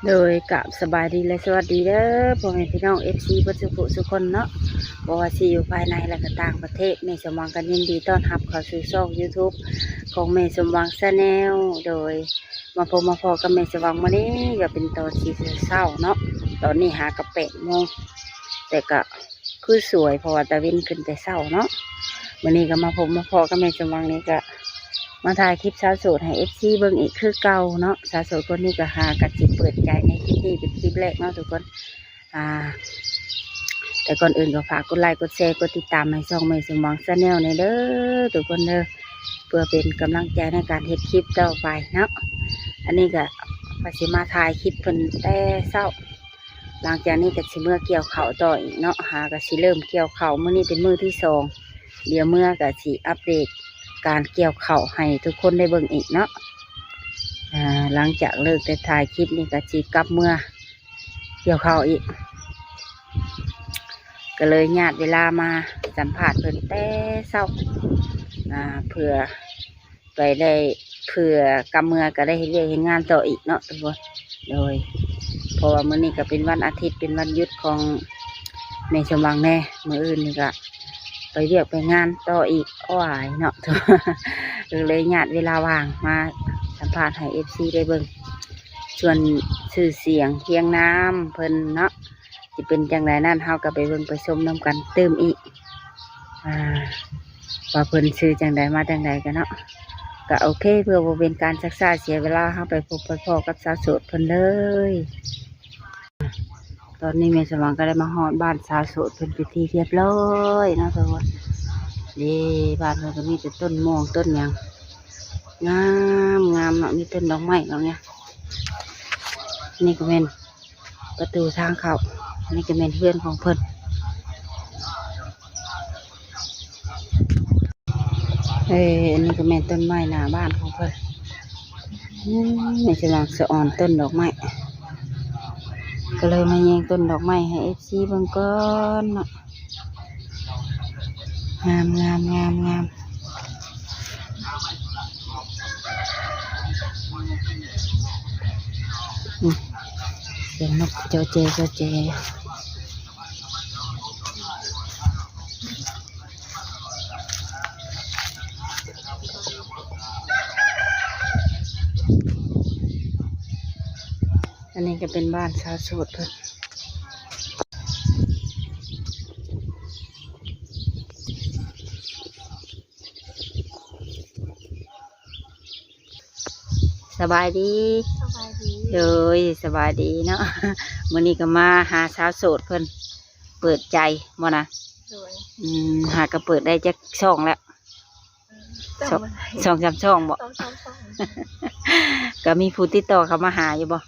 ໂດຍ ກາບສະບາຍດີ ແລະ ສະຫວັດດີເດີ ພໍ່ແມ່ພີ່ນ້ອງ ເອັຟຊີ ເບິດສູ່ຜູ້ສູ່ຄົນເນາະ, ບໍ່ວ່າຊິຢູ່ພາຍໃນ ແລະ ກໍຕ່າງປະເທດ, ແມ່ສົມຫວັງກໍຍິນດີຕ້ອນຮັບເຂົ້າສູ່ຊ່ອງ YouTube ຂອງແມ່ສົມຫວັງ Channel. ໂດຍ ມາພົບມາພໍ້ກັບແມ່ສົມຫວັງມື້ນີ້ ກໍເປັນຕອນສີ່ໂມງເຊົ້າເນາະ, ຕອນນີ້ຫາກໍແປດໂມງ ແຕ່ກໍຄືສວຍ ເພາະວ່າຕາເວັນຂຶ້ນແຕ່ເຊົ້າເນາະ. ມື້ນີ້ກໍມາພົບມາພໍ້ກັບແມ່ສົມຫວັງນີ້ ກໍມາຖ່າຍຄລິບສາວໂສດໃຫ້ ເອັຟຊີ ເບິ່ງອີກຄືເກົ່າເນາະ. ສາວໂສດຄົນນີ້ກໍຫາກໍຊິເປີດໃຈໃນຄລິບນີ້ເປັນຄລິບແລກເນາະທຸກຄົນ. ອ່າ ແຕ່ກ່ອນອື່ນກໍຝາກກົດໄລ ກົດແຊ ກົດຕິດຕາມໃຫ້ຊ່ອງແມ່ສົມຫວັງ Channel ແດ່ເດີທຸກຄົນເດີ ເພື່ອເປັນກຳລັງໃຈໃນການເຮັດຄລິບຕໍ່ໄປເນາະ. ອັນນີ້ກໍວ່າຊິມາຖ່າຍຄລິບເພິ່ນແຕ່ເຊົ້າ, ຫຼັງຈາກນີ້ກໍຊິເມືອກ່ຽວເຂົ້າຕໍ່ອີກເນາະ, ຫາກໍຊິເລີ່ມກ່ຽວເຂົ້າ, ມື້ນີ້ເປັນມື້ທີສອງ, ດຽວເມືອກໍຊິອັບເດດການກ່ຽວເຂົ້າໃຫ້ທຸກຄົນໄດ້ເບິ່ງອີກເນາະ. ອ່າ ຫຼັງຈາກເລີກແຕ່ຖ່າຍຄລິບນີ້ກໍຊິກັບເມືອ ກ່ຽວເຂົ້າອີກ, ກໍເລີຍຍາດເວລາມາສຳພາດເພິ່ນແຕ່ເຊົ້າ ອ່າ ເພື່ອໄປໄດ້ ເພື່ອກັບເມືອກໍໄດ້ເຮັດວຽກເຮັດງານຕໍ່ອີກເນາະທຸກຄົນ. ໂດຍ ເພາະວ່າມື້ນີ້ກໍເປັນວັນອາທິດ ເປັນວັນຢຸດຂອງແມ່ສົມຫວັງແດ່, ມື້ອື່ນນີ້ກໍໄປວຽກໄປງານຕໍ່ອີກ ໂອ້ຍເນາະ, ກໍເລີຍຍາດເວລາວ່າງມາສຳພາດໃຫ້ ເອັຟຊີ ໄດ້ເບິ່ງ ສ່ວນຊື່ສຽງຮຽງນາມເພິ່ນເນາະ ຊິເປັນຈັ່ງໃດນັ້ນ ເຮົາກໍໄປເບິ່ງໄປຊົມນຳກັນຕື່ມອີກ ອ່າ ວ່າເພິ່ນຊື່ຈັ່ງໃດມາຈັ່ງໃດກັນເນາະ. ກໍໂອເຄ ເພື່ອບໍ່ເປັນການຊັກຊ້າເສຍເວລາ ເຮົາໄປພົບໄປພໍ້ກັບສາວໂສດເພິ່ນເລີຍ. ຕອນນີ້ແມ່ສົມຫວັງກໍໄດ້ມາຮອດບ້ານສາວໂສດເພິ່ນເປັນທີ່ຮຽບຮ້ອຍເນາະທຸກຄົນ. ເດ້ ບ້ານເພິ່ນກໍມີແຕ່ຕົ້ນມ່ວງຕົ້ນຫຍັງ ງາມງາມເນາະ, ມີຕົ້ນດອກໄມ້ດອກຫຍັງ. ນີ້ກໍແມ່ນປະຕູທາງເຂົ້າ, ນີ້ກໍແມ່ນເຮືອນຂອງເພິ່ນ. ເອີ ອັນນີ້ກໍແມ່ນຕົ້ນໄມ້ໜ້າບ້ານຂອງເພິ່ນ. ອືມ ນີ້ກຳລັງສະອອນຕົ້ນດອກໄມ້, ກໍເລີຍມາແຍງຕົ້ນດອກໄມ້ໃຫ້ ເອັຟຊີ ເບິ່ງກ່ອນເນາະ. ງາມ ງາມ ງາມ ງາມ. ອືມ ສຽງນົກຈໍແຈ ຈໍແຈ. ອັນນີ້ກໍເປັນບ້ານສາວໂສດເພິ່ນ. ສະບາຍດີ. ສະບາຍດີ. ໂດຍ ສະບາຍດີເນາະ. ມື້ນີ້ກໍມາຫາສາວໂສດເພິ່ນ ເປີດໃຈບໍ່ນະ? ໂດຍ. ອືມ ຫາກໍເປີດໄດ້ຈັກຊ່ອງແລ້ວ? ອືມ ຈຳບໍ່ໄດ້ ສອງສາມຊ່ອງບໍ? ສອງສາມຊ່ອງ. ກໍມີຜູ້ຕິດຕໍ່ເຂົ້າມາຫາຢູ່ບໍ?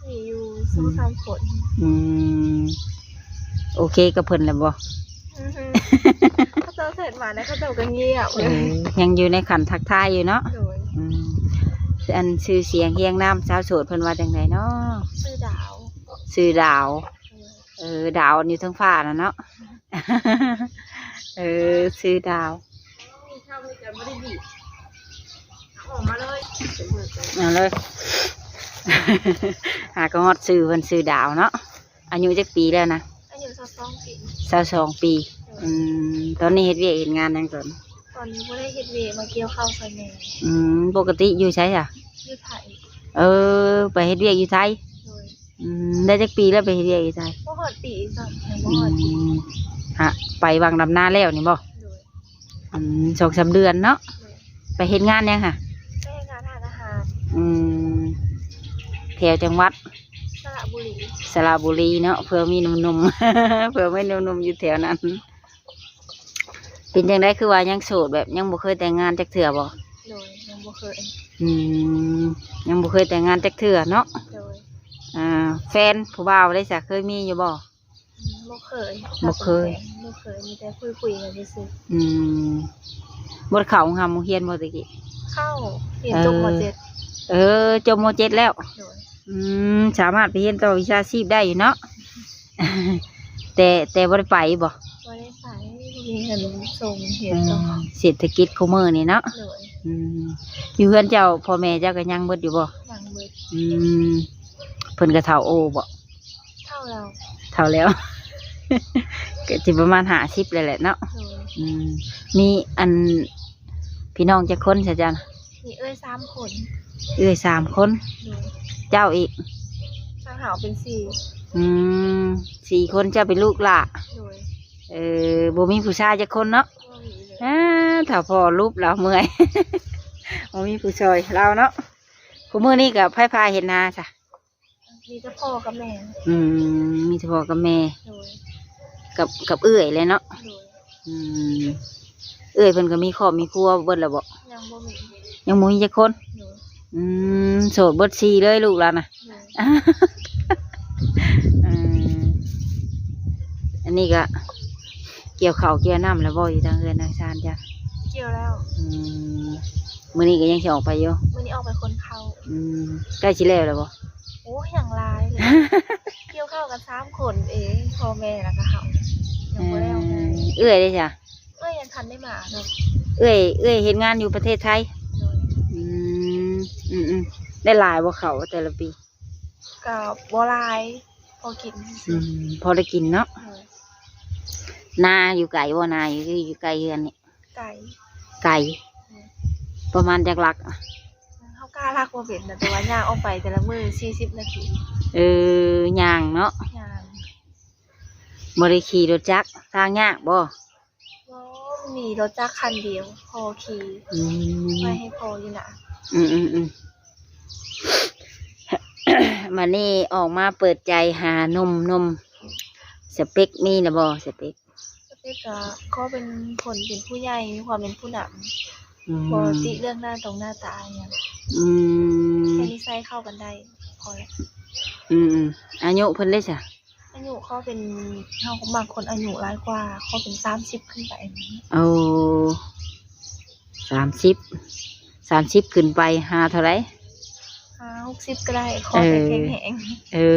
ມີຢູ່ ອືມ ສອງສາມຄົນ. ອືມ ໂອເຄກັບເພິ່ນແລ້ວບໍ? ອືຮື ເຂົາເຈົ້າເຊີນມາແລ້ວ ເຂົາເຈົ້າກໍງຽບ. ເອີ ຍັງຢູ່ໃນຂັ້ນທັກທາຍຢູ່ເນາະ? ໂດຍ. ອືມ ອັນຊື່ສຽງຮຽງນາມສາວໂສດເພິ່ນວ່າຈັ່ງໃດເນາະ? ຊື່ດາວ. ຊື່ດາວ. ໂດຍ. ເອີ ດາວຢູ່ເທິງຟ້ານັ້ນເນາະ. ເອີ ຊື່ດາວ. ເອົາເລີຍ ຫາກໍຮອດຊື່ເພິ່ນ ຊື່ດາວເນາະ. ອາຍຸຈັກປີແລ້ວນະ? ອາຍຸຊາວສອງປີ. ຊາວສອງປີ. ໂດຍ. ອືມ ຕອນນີ້ເຮັດວຽກເຮັດງານຫຍັງຕົນ? ຕອນນີ້ບໍ່ໄດ້ເຮັດວຽກ ມາກ່ຽວເຂົ້າຊ່ອຍແມ່. ອືມ ປົກກະຕິຢູ່ໃສອະ? ຢູ່ໄທ. ເອີ ໄປເຮັດວຽກຢູ່ໄທ? ໂດຍ. ອືມ ໄດ້ຈັກປີແລ້ວໄປເຮັດວຽກຢູ່ໄທ? ບໍ່ຮອດປີຊ້ຳ ຍັງບໍ່ຮອດປີ. ອືມ ຫາ ໄປຫວ່າງດຳນາແລ້ວນີ້ບໍ່? ໂດຍ. ອືມ ສອງສາມເດືອນເນາະ. ໂດຍ. ໄປເຮັດງານຫຍັງຫະ? ໄປເຮັດງານຮ້ານອາຫານ. ອືມ ແຖວຈັງຫວັດ? ສະລະບູລີ. ສະລະບູລີເນາະ ເພື່ອມີໜຸ່ມໆ ເພື່ອມີໜຸ່ມໆຢູ່ແຖວນັ້ນ. ເປັນຈັ່ງໃດຄືວ່າຍັງໂສດ ແບບຍັງບໍ່ເຄີຍແຕ່ງງານຈັກເທື່ອບໍ່? ໂດຍ ຍັງບໍ່ເຄີຍ. ອືມ ຍັງບໍ່ເຄີຍແຕ່ງງານຈັກເທື່ອເນາະ. ໂດຍ. ອ່າ ແຟນຜູ້ບ່າວໄດ້ສະ ເຄີຍມີຢູ່ບໍ່? ອືມ ບໍ່ເຄີຍ. ບໍ່ເຄີຍ. ບໍ່ເຄີຍ ມີແຕ່ຄຸຍໆກັນຊື່ໆ. ອືມ ບໍ່ໄດ້ເຂົ້າໂຮງຮ່ຳໂຮງຮຽນບໍ່ແຕ່ກີ້? ເຂົ້າ ຮຽນຈົບ ມໍເຈັດ. ເອີ ຈົບ ມໍເຈັດແລ້ວ. ໂດຍ. ອືມ ສາມາດໄປຮຽນຕໍ່ວິຊາຊີບໄດ້ຢູ່ເນາະ. ແຕ່ ແຕ່ບໍ່ໄດ້ໄປບໍ່? ບໍ່ໄດ້ໄປ ບໍ່ມີເງິນສົ່ງຮຽນຕໍ່. ອືມ ເສດຖະກິດຄູ່ມື້ນີ້ເນາະ. ໂດຍ. ອືມ ຢູ່ເຮືອນເຈົ້າ ພໍ່ແມ່ເຈົ້າກໍຍັງເບິດຢູ່ບໍ່? ຍັງເບິດ. ອືມ ເພິ່ນກໍເຖົ້າໂອບໍ່? ເຖົ້າແລ້ວ ເຖົ້າແລ້ວ ກໍຊິປະມານຫ້າສິບແລ້ວແຫຼະເນາະ. ໂດຍ ອືມ ມີອັນ ພີ່ນ້ອງຈັກຄົນຊະເຈົ້າ? ມີເອື້ອຍສາມຄົນ. ເອື້ອຍສາມຄົນ. ໂດຍ ເຈົ້າອີກ? ຊາວເຖົ້າເປັນສີ່. ອືມ ສີ່ຄົນ ເຈົ້າເປັນລູກຫຼ້າ. ໂດຍ ເອີ ບໍ່ມີຜູ້ຊາຍຈັກຄົນເນາະ. ບໍ່ມີເລີຍ. ອາ ຖ້າພໍ່ຫຼຸບລາວເມື່ອຍ ບໍ່ມີຜູ້ຊ່ອຍລາວເນາະ. ຄູ່ມື້ນີ້ກໍໃຜພາເຮັດນາຊະ? ມີແຕ່ພໍ່ກັບແມ່. ອືມ ມີແຕ່ພໍ່ກັບແມ່. ໂດຍ ກັບ ກັບເອື້ອຍແຫຼະເນາະ. ໂດຍ ອືມ ເອື້ອຍເພິ່ນກໍມີຄອບມີຄົວເບິດແລ້ວບໍ່? ຍັງບໍ່ມີ. ຍັງບໍ່ມີຈັກຄົນ. ໂດຍ ອືມ ໂສດເບິດສີ່ເລີຍລູກຫຼານນະ. ໂດຍ ອືມ ອັນນີ້ກໍກ່ຽວເຂົ້າກ່ຽວນ້ຳແລ້ວບໍ່ ຢູ່ທາງເຮືອນທາງຊານເຈົ້າ? ກ່ຽວແລ້ວ. ອືມ ມື້ນີ້ກໍຍັງຊິອອກໄປຢູ່? ມື້ນີ້ອອກໄປຂົນເຂົ້າ. ອືມ ໃກ້ຊິແລ້ວແລ້ວບໍ່? ໂອ້ ຍັງຫຼາຍເລີຍ ກ່ຽວເຂົ້າກັນສາມຄົນເອງ ພໍ່ແມ່ແລ້ວກໍເຮົາ ຍັງບໍ່ແລ້ວ. ອືມ ເອື້ອຍເດ້ຊະ? ເອື້ອຍຍັງທັນໄດ້ມາເນາະ. ເອື້ອຍ ເອື້ອຍເຮັດງານຢູ່ປະເທດໄທ. ໂດຍ ອືມ ອືມໆ ໄດ້ຫຼາຍບໍ່ເຂົ້າແຕ່ລະປີ? ກໍບໍ່ຫຼາຍ ພໍກິນຊື່ໆ. ອືມ ພໍໄດ້ກິນເນາະ. ໂດຍ ນາຢູ່ໄກບໍ່? ນາຢູ່ ຢູ່ໃກ້ເຮືອນນີ້. ໄກ ໄກ. ອືມ ປະມານຈັກຫຼັກ? ເຮົາກ້າຫຼັກບໍ່ເປັນນະ ແຕ່ວ່າຍ່າງອອກໄປແຕ່ລະມື້ສີ່ສິບນາທີ. ເອີ ຍ່າງເນາະ. ຍ່າງ ບໍ່ໄດ້ຂີ່ລົດຈັກ. ທາງຍາກບໍ່? ບໍ່ ມີລົດຈັກຄັນດຽວ ພໍ່ຂີ່. ອືມ ໄວ້ໃຫ້ພໍ່ຢູ່ນະ. ອືມໆໆ ບັດນີ້ອອກມາເປີດໃຈຫາໜຸ່ມໆ ສະເປັກມີແລ້ວບໍ່? ສະເປັກ ສະເປັກກໍຂໍເປັນຄົນເປັນຜູ້ໃຫຍ່ ມີຄວາມເປັນຜູ້ນຳ. ອືມ ບໍ່ຕິເລື່ອງໜ້າຕົງໜ້າຕາຫຍັງ. ອືມ ແຄ່ນິໄສເຂົ້າກັນໄດ້ພໍແລ້ວ. ອືມໆ ອາຍຸເພິ່ນເດ້ຊະ? ອາຍຸຂໍເປັນ ເຮົາກໍມັກຄົນອາຍຸຫຼາຍກວ່າ ຂໍເປັນສາມສິບຂຶ້ນໄປ. ໂອ້ ສາມສິບ ສາມສິບຂຶ້ນໄປ ຫາເທົ່າໃດ? ຫາຫົກສິບກໍໄດ້ ຂໍແຕ່ແຂງແຮງ. ເອີ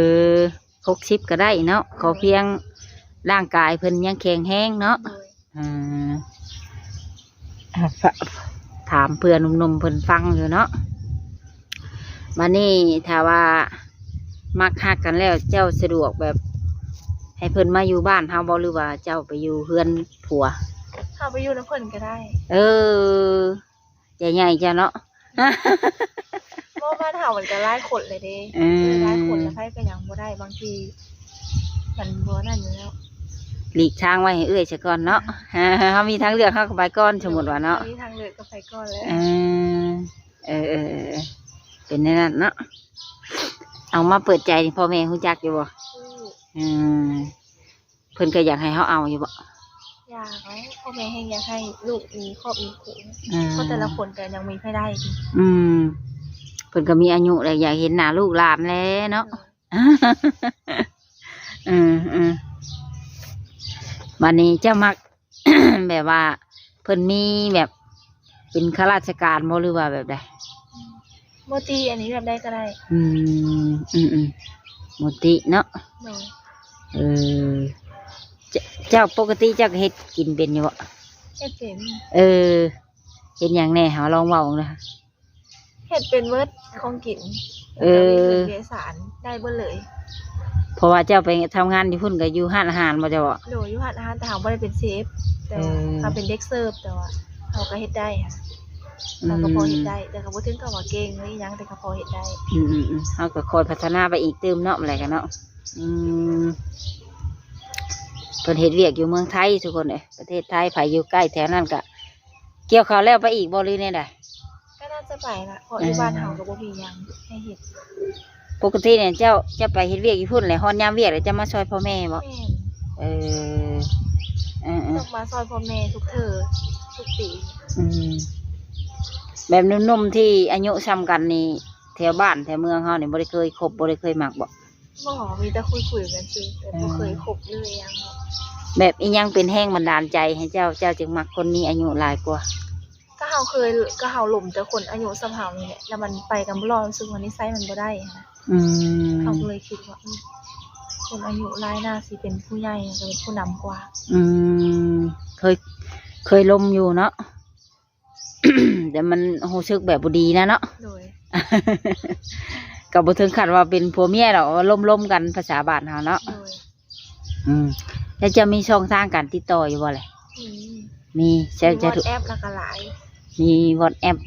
ຫົກສິບກໍໄດ້ເນາະ. ໂດຍ ຂໍພຽງຮ່າງກາຍເພິ່ນຍັງແຂງແຮງເນາະ. ໂດຍ ອືມ ອ່າ ຖາມເພື່ອໜຸ່ມໆເພິ່ນຟັງຢູ່ເນາະ. ບັດນີ້ຖ້າວ່າມັກຮັກກັນແລ້ວ ເຈົ້າສະດວກແບບໃຫ້ເພິ່ນມາຢູ່ບ້ານເຮົາບໍ່ ຫຼືວ່າເຈົ້າໄປຢູ່ເຮືອນຜົວ? ເຮົາໄປຢູ່ນຳເພິ່ນກໍໄດ້. ເອີ ໃຈໃຫຍ່ເຈົ້າເນາະ. ບໍ່ ບ້ານເຮົາມັນກໍຫຼາຍຄົນແຫຼະເດ້. ເອີ ເອີ ຫຼາຍຄົນແລ້ວໃຜກໍຍັງບໍ່ໄດ້ ບາງທີມັນບໍ່ນັ້ນຢູ່ແລ້ວ. ຫຼີກທາງໄວ້ໃຫ້ເອື້ອຍຊະກ່ອນເນາະ. ເຮົາມີທາງເລືອກເຮົາກໍໄປກ່ອນ ສົມມຸດວ່າເນາະ. ເຮົາມີທາງເລືອກກໍໄປກ່ອນແຫຼະ. ເອີ ເອີໆ ເປັນແນວນັ້ນເນາະ. ເອົາມາເປີດໃຈນີ້ ພໍ່ແມ່ຮູ້ຈັກຢູ່ບໍ່? ຮູ້. ອືມ ເພິ່ນກໍຢາກໃຫ້ເຮົາເອົາຢູ່ບໍ່? ຢາກແຫຼະ ພໍ່ແມ່ແຮ່ງຢາກໃຫ້ລູກມີຄອບມີຄົວ. ອືມ ເພາະແຕ່ລະຄົນກໍຍັງມີໃຜໄດ້ຕິ. ອືມ ເພິ່ນກໍມີອາຍຸແລ້ວ ຢາກເຫັນໜ້າລູກຫຼານແຫຼະເນາະ. ໂດຍ ອືມໆ ບັດນີ້ເຈົ້າມັກ ແບບວ່າເພິ່ນມີແບບເປັນຂ້າລາຊະການບໍ່ ຫຼືວ່າແບບໃດ? ບໍ່ຕິ ອັນນີ້ແບບໃດກໍໄດ້. ອືມ ອືມໆ ບໍ່ຕິເນາະ. ໂດຍ ເອີ ເຈົ້າ ເຈົ້າປົກກະຕິເຈົ້າກໍເຮັດກິນເປັນຢູ່ບໍ່? ເຮັດເປັນ. ເອີ ເຮັດຫຍັງແດ່? ເຮົາລອງເວົ້າເບິ່ງເດີ. ເຮັດເປັນເບິດ ຂອງກິນ. ເອີ ແລ້ວກໍເວຍສານໄດ້ເບິດເລີຍ. ເພາະວ່າເຈົ້າໄປທຳງານຢູ່ພຸ້ນກໍຢູ່ຮ້ານອາຫານບໍ່ເຈົ້າ? ໂດຍ ຢູ່ຮ້ານອາຫານ ແຕ່ເຮົາບໍ່ໄດ້ເປັນເຊຟ ແຕ່ ເອີ ເຮົາເປັນເດັກເສີບ ແຕ່ວ່າເຮົາກໍເຮັດໄດ້. ອືມ ເຮົາກໍພໍເຮັດໄດ້ ແຕ່ກໍບໍ່ເຖິງກັບວ່າເກັ່ງຫຼືອີ່ຫຍັງ ແຕ່ກໍພໍເຮັດໄດ້. ອືມໆໆ ເຮົາກໍຄ່ອຍພັດທະນາໄປອີກຕື່ມເນາະ ແລ້ວກໍເນາະ. ອືມ ເພິ່ນເຮັດວຽກຢູ່ເມືອງໄທທຸກຄົນເອີຍ ປະເທດໄທ. ໃຜຢູ່ໃກ້ແຖວນັ້ນກໍ ກ່ຽວເຂົ້າແລ້ວໄປອີກບໍ່ ຫຼືແນວໃດ? ກໍໜ້າຈະໄປລະ ເພາະຢູ່ ເອີ ບ້ານເຮົາກໍບໍ່ມີຫຍັງໃຫ້ເຮັດ. ປົກກະຕິນີ້ເຈົ້າ ເຈົ້າໄປເຮັດວຽກຢູ່ພຸ້ນແຫຼະ ຮອດຍາມວຽກແລ້ວເຈົ້າມາຊ່ອຍພໍ່ແມ່ບໍ່? ແມ່ນ. ເອີ ເອີໆ ຕ້ອງມາຊ່ອຍພໍ່ແມ່ທຸກເທື່ອ ທຸກປີ. ອືມ ແບບໜຸ່ມໆທີ່ອາຍຸສ່ຳກັນນີ້ ແຖວບ້ານແຖວເມືອງເຮົານີ້ ບໍ່ໄດ້ເຄີຍຄົບ ບໍ່ໄດ້ເຄີຍມັກບໍ່? ບໍ່ ມີແຕ່ຄຸຍໆກັນຊື່ ແຕ່ບໍ່ເຄີຍ ເອີ ຄົບເລີຍຫຍັງ. ແບບອີ່ຫຍັງເປັນແຮງບັນດານໃຈໃຫ້ເຈົ້າ ເຈົ້າຈຶ່ງມັກຄົນມີອາຍຸຫຼາຍກວ່າ? ກໍເຮົາເຄີຍ ກໍເຮົາລົມແຕ່ຄົນອາຍຸສ່ຳເຮົານີ້ແຫຼະ ແລ້ວມັນໄປກັນບໍ່ລອດ ຮູ້ສຶກວ່ານິໄສມັນບໍ່ໄດ້ຫັ້ນນະ. ອືມ ເຮົາກໍເລີຍຄິດວ່າ ເອີ ຄົນອາຍຸຫຼາຍໜ້າຊິເປັນຜູ້ໃຫຍ່ ແລ້ວກໍເປັນຜູ້ນຳກວ່າ. ອືມ ເຄີຍ ເຄີຍລົມຢູ່ເນາະ. ແຕ່ມັນຮູ້ສຶກແບບບໍ່ດີນະເນາະ. ໂດຍ ກໍບໍ່ເຖິງຂັ້ນວ່າເປັນຜົວເມຍດອກ ວ່າລົມໆກັນພາສາບ້ານເຮົາເນາະ. ໂດຍ ອືມ ແລ້ວເຈົ້າມີຊ່ອງທາງການຕິດຕໍ່ຢູ່ບໍ່ແຫຼະ? ມີ ມີ ມີ ແຊວ ແຊວ WhatsApp ແລ້ວກໍ Line ມີ WhatsApp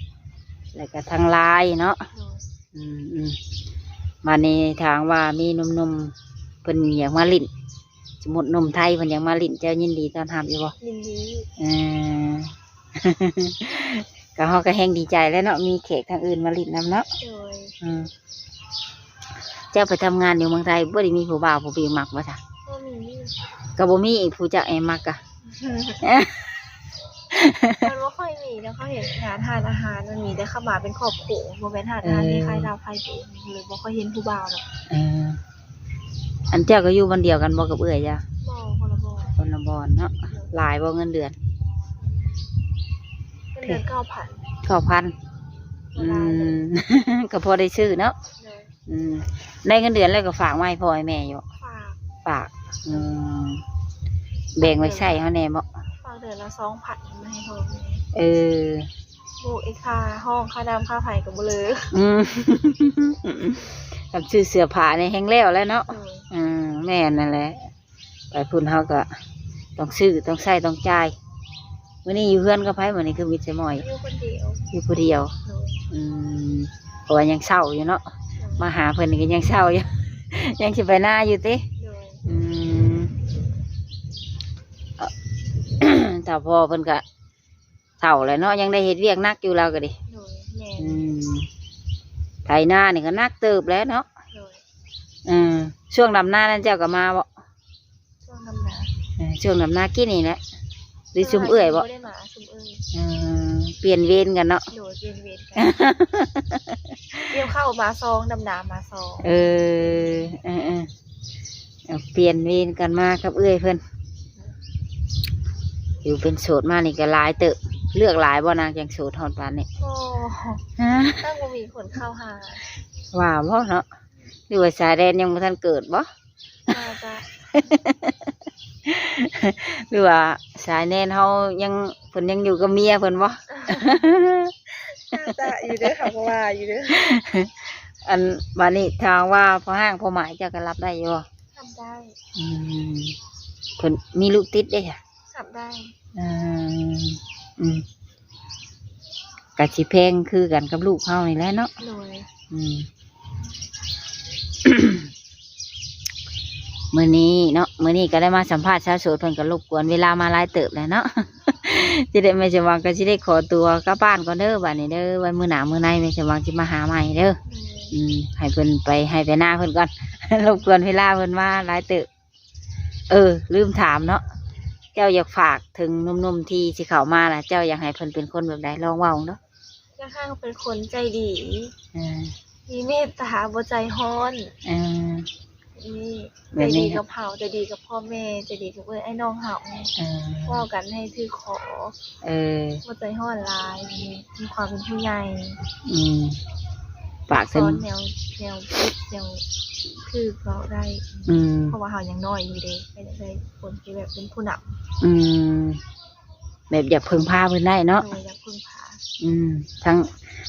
ແລ້ວກໍທາງ Line ເນາະ. ໂດຍ ອືມໆ ບາດນີ້ຖ້າຫາກວ່າມີໜຸ່ມໆເພິ່ນຢາກມາຫຼິ້ນ ສົມມຸດໜຸ່ມໄທເພິ່ນຢາກມາຫຼິ້ນ ເຈົ້າຍິນດີຕ້ອນຮັບຢູ່ບໍ່? ຍິນດີ. ເອີ ກໍເຮົາກໍແຮ່ງດີໃຈແລ້ວເນາະ ມີແຂກທາງອື່ນມາຫຼິ້ນນຳເນາະ. ໂດຍ ອືມ ເຈົ້າໄປທຳງານຢູ່ເມືອງໄທ ບໍ່ໄດ້ມີຜູ້ບ່າວຜູ້ບີມມັກບໍ່ຊະ? ບໍ່ມີ ກໍບໍ່ມີອີກຜູ້ຈັກແອມມັກກະ ມັນບໍ່ຄ່ອຍມີເນາະ ເຂົາເຮັດງານຮ້ານອາຫານ ມັນມີແຕ່ເຂົ້າມາເປັນຄອບຄົວ ບໍ່ແມ່ນຮ້ານອາຫານ ເອີ ມີຂາຍດາວໄຟໂຕ ກໍເລີຍບໍ່ຄ່ອຍເຫັນຜູ້ບ່າວດອກ. ເອີ ອັນເຈົ້າກໍຢູ່ບ່ອນດຽວກັນບໍ່ກັບເອື້ອຍຈ້ະ? ບໍ່ ຄົນລະບ່ອນ ຄົນລະບ່ອນເນາະ. ໂດຍ ຫຼາຍບໍ່ເງິນເດືອນ? ເງິນເດືອນເກົ້າພັນ. ເກົ້າພັນ. ບໍ່ຫຼາຍເລີຍ. ອືມ ກໍພໍໄດ້ຊື້ເນາະ. ໂດຍ ອືມ ໄດ້ເງິນເດືອນແລ້ວກໍຝາກມາໃຫ້ພໍ່ໃຫ້ແມ່ຢູ່? ຝາກ. ຝາກ. ອືມ ແບ່ງໄວ້ໃຊ້ເຮົາແດ່ບໍ່? ຝາກເດືອນລະສອງພັນມາໃຫ້ພໍ່ແມ່. ເອີ ໂອ້ຍ ຄ່າຫ້ອງ ຄ່ານ້ຳ ຄ່າໄຟກໍບໍ່ເລີ. ອືມ ກັບຊື້ເສື້ອຜ້ານີ້ແຮ່ງແລ້ວແລ້ວເນາະ. ໂດຍ ອືມ ແມ່ນນັ້ນແຫຼະ ໄປພຸ້ນເຮົາກໍຕ້ອງຊື້ ຕ້ອງໃຊ້ ຕ້ອງຈ່າຍ. ມື້ນີ້ຢູ່ເຮືອນກັບໃຜ? ມື້ນີ້ຄືມີແຕ່ໝ້ອຍ ຢູ່ຄົນດຽວ. ຢູ່ຜູ້ດຽວ. ໂດຍ ອືມ ເພາະວ່າຍັງເຊົາຢູ່ເນາະ. ໂດຍ ມາຫາເພິ່ນນີ້ກໍຍັງເຊົາຢູ່ ຍັງຊິໄປນາຢູ່ຕິ? ໂດຍ ອືມ ຖ້າພໍ່ເພິ່ນກໍ ເຖົ້າແລ້ວເນາະ ຍັງໄດ້ເຮັດວຽກໜັກຢູ່ລາວກໍດີ. ໂດຍ ແມ່ນ. ອືມ ໄຖນານີ້ກໍໜັກເຕີບແລ້ວເນາະ. ໂດຍ ເອີ ຊ່ວງດຳນານັ້ນເຈົ້າກໍມາບໍ່? ຊ່ວງດຳນາ. ເອີ ຊ່ວງດຳນາກີ້ນີ້ແຫຼະ ຫຼືຊຸມເອື້ອຍບໍ່? ບໍ່ໄດ້ມາ ຊຸມເອື້ອຍ. ເອີ ປ່ຽນເວນກັນເນາະ. ໂດຍ ປ່ຽນເວນກັນ ກ່ຽວເຂົ້າມາຊອງ ດຳນາມາຊອງ. ເອີ ເອີໆ ເອົາ ປ່ຽນເວນກັນມາກັບເອື້ອຍເພິ່ນ. ຢູ່ເປັນໂສດມານີ້ກໍຫຼາຍເຕີບ. ເລືອກຫຼາຍບໍ່ນາງ ຈັ່ງໂສດຮອດປານນີ້? ບໍ່ ຮະ? ຍັງບໍ່ມີຄົນເຂົ້າຫາ. ວ່າບໍ່ເນາະ? ຫຼືວ່າຊາຍແດນຍັງບໍ່ທັນເກີດບໍ່? ໜ້າຈະ ຫຼືວ່າຊາຍແດນເຮົາຍັງ ເພິ່ນຍັງຢູ່ກັບເມຍເພິ່ນບໍ່? ໜ້າຈະຢູ່ເດີ ເຮົາກໍວ່າຢູ່ເດີ. ອັນ ບາດນີ້ຖ້າວ່າພໍ່ຮ້າງພໍ່ໝ້າຍເຈົ້າກໍຮັບໄດ້ຢູ່ບໍ່? ຮັບໄດ້. ອືມ ເພິ່ນມີລູກຕິດເດ້? ຮັບໄດ້. ເອີ ອືມ ກະຊິແພງຄືກັນກັບລູກເຮົານີ້ແຫຼະເນາະ. ໂດຍ ອືມ ມື້ນີ້ເນາະ ມື້ນີ້ກໍໄດ້ມາສຳພາດສາວໂສດ ເພິ່ນກໍລົບກວນເວລາມາຫຼາຍເຕີບແລ້ວເນາະ. ຈະໄດ້ ແມ່ສຳຫວັງກໍຊິໄດ້ຂໍຕົວກັບບ້ານກ່ອນເດີ ບາດນີ້ເດີ ໄວ້ມື້ໜ້າມື້ໃນແມ່ສຳຫວັງຊິມາຫາໃໝ່ເດີ. ໂດຍ ອືມ ໃຫ້ເພິ່ນໄປໄຮ່ໄປນາເພິ່ນກ່ອນ ລົບກວນເວລາເພິ່ນມາຫຼາຍເຕີບ. ເອີ ລືມຖາມເນາະ ເຈົ້າຢາກຝາກເຖິງໜຸ່ມໆທີ່ຊິເຂົ້າມາລະ ເຈົ້າຢາກໃຫ້ເພິ່ນເປັນຄົນແບບໃດ? ລອງເວົ້າເບິ່ງດູ. ຢາກໃຫ້ເຂົາເປັນຄົນໃຈດີ ເອີ ມີເມດຕາ ບໍ່ໃຈຮ້ອນ. ເອີ ນີ້ ແບບນີ້ ໃຈດີກັບເຮົາ ໃຈດີກັບພໍ່ແມ່ ໃຈດີກັບເອື້ອຍອ້າຍນ້ອງເຮົາ. ເອີ ເວົ້າກັນໃຫ້ຖືກຄໍ. ເອີ ບໍ່ໃຈຮ້ອນຫຼາຍ ມີ ມີຄວາມເປັນຜູ້ໃຫຍ່. ອືມ ຝາກເຖິງ ສອນແນວ ແນວຜິດແນວຖືກເວົ້າໄດ້. ອືມ ເພາະວ່າເຮົາຍັງນ້ອຍຢູ່ເດ້ ກໍຢາກໄດ້ຄົນທີ່ແບບເປັນຜູ້ນຳ. ອືມ ແບບຢາກເພິ່ງພາເພິ່ນໄດ້ເນາະ. ໂດຍ ຢາກເພິ່ງພາ. ອືມ ທັງ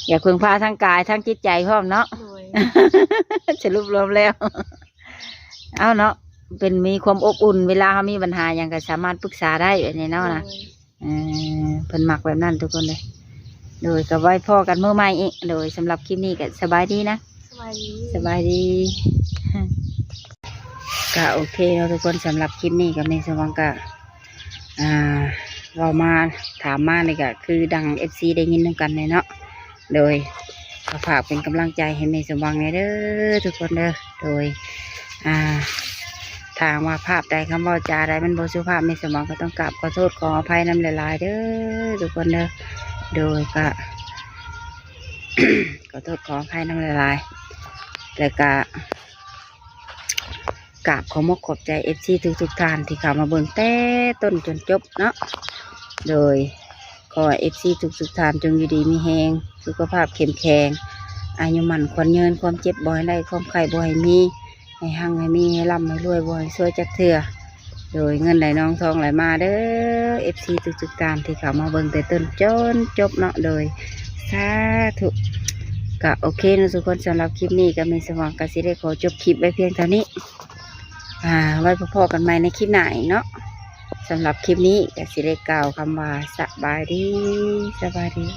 ຢາກເພິ່ງພາທັງກາຍທັງຈິດໃຈພ້ອມເນາະ. ໂດຍ ສະຫຼຸບລວມແລ້ວ ເອົາເນາະ ເປັນມີຄວາມອົບອຸ່ນ ເວລາເຮົາມີບັນຫາຫຍັງກໍສາມາດປຶກສາໄດ້ ແບບນີ້ເນາະ. ໂດຍ ນະ ເອີ ເພິ່ນມັກແບບນັ້ນທຸກຄົນເລີຍ. ໂດຍ ກໍໄວ້ພໍ້ກັນມື້ໃໝ່ອີກ. ໂດຍ ສຳລັບຄລິບນີ້ກໍສະບາຍດີນະ. ສະບາຍດີ ສະບາຍດີ. ກໍໂອເຄເນາະທຸກຄົນ ສຳລັບຄລິບນີ້ກໍແມ່ສະຫວັງກໍ ອ່າ ເວົ້າມາຖາມມານີ້ກໍຄືດັ່ງເອັຟຊີໄດ້ຍິນນຳກັນແຫຼະເນາະ. ໂດຍ ກໍຝາກເປັນກຳລັງໃຈໃຫ້ແມ່ສົມຫວັງແດ່ເດີທຸກຄົນເດີ. ໂດຍ ອ່າ ຖ້າຫາກວ່າພາບໃດ ຄຳເວົ້າຈາໃດມັນບໍ່ສຸພາບ ແມ່ສົມຫວັງກໍຕ້ອງກາບຂໍໂທດຂໍອະໄພນຳຫຼາຍໆເດີທຸກຄົນເດີ. ໂດຍ ກໍ ຂໍໂທດຂໍອະໄພນຳຫຼາຍໆ ແລ້ວກະ ກາບຂອບມົກຂອບໃຈເອັຟຊີທຸກໆທ່ານທີ່ເຂົ້າມາເບິ່ງແຕ່ຕົ້ນຈົນຈົບເນາະ. ໂດຍ ຂໍໃຫ້ເອັຟຊີທຸກໆທ່ານຈົ່ງຢູ່ດີມີແຮງ ສຸຂະພາບເຂັ້ມແຂງ ອາຍຸໝັ້ນຂວັນຍືນ ຄວາມເຈັບບໍ່ໃຫ້ໄດ້ ຄວາມໄຂ້ບໍ່ໃຫ້ມີ ໃຫ້ຮັ່ງໃຫ້ມີ ໃຫ້ລ່ຳໃຫ້ລວຍ ບໍ່ໃຫ້ຊວຍຈັກເທື່ອ. ໂດຍ ເງິນໄຫຼນອງທອງໄຫຼມາເດີ ເອັຟຊີທຸກໆທ່ານທີ່ເຂົ້າມາເບິ່ງແຕ່ຕົ້ນຈົນຈົບເນາະ. ໂດຍ ສາທຸ. ກະໂອເຄເນາະທຸກຄົນ, ສຳລັບຄລິບນີ້ກະແມ່ນສາວຫວັງກະຊິໄດ້ຂໍຈົບຄລິບໄວ້ພຽງເທົ່ານີ້. ອ່າ ໄວ້ພໍ້ກັນໃໝ່ໃນຄລິບໜ້າອີກເນາະ. ສຳລັບຄລິບນີ້ກະຊິໄດ້ກ່າວຄຳວ່າສະບາຍດີ, ສະບາຍດີ.